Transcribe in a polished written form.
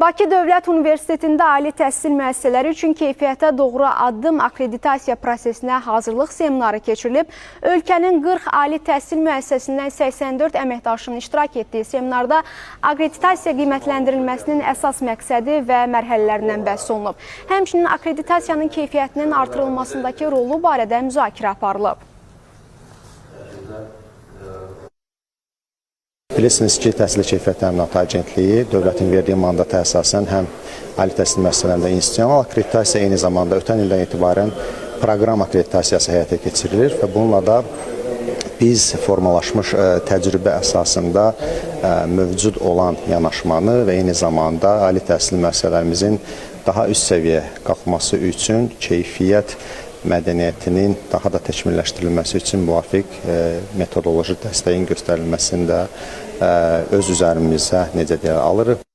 Bakı Dövlət Universitetində ali təhsil müəssisələri üçün keyfiyyətə doğru addım akreditasiya prosesinə hazırlıq seminarı keçirilib. Ölkənin 40 ali təhsil müəssisəsindən 84 əməkdaşının iştirak etdiyi seminarda akreditasiya qiymətləndirilməsinin əsas məqsədi və mərhələlərindən bəhs olunub. Həmçinin akreditasiyanın keyfiyyətinin artırılmasındakı rolu barədə müzakirə aparılıb. Bilirsiniz ki, Təhsil Keyfiyyət Təminatı Agentliyi dövlətin verdiyi mandata əsasən həm ali təhsil müəssisələrində institusional akreditasiya, eyni zamanda ötən ildən etibarən proqram akreditasiyası həyata keçirilir və bununla da biz formalaşmış təcrübə əsasında mövcud olan yanaşmanı və eyni zamanda ali təhsil müəssisələrimizin daha üst səviyyə qalxması üçün keyfiyyət mədəniyyətinin daha da təkmilləşdirilməsi üçün müvafiq metodoloji dəstəyin göstərilməsini də öz üzərimizə necə deyək alırıq.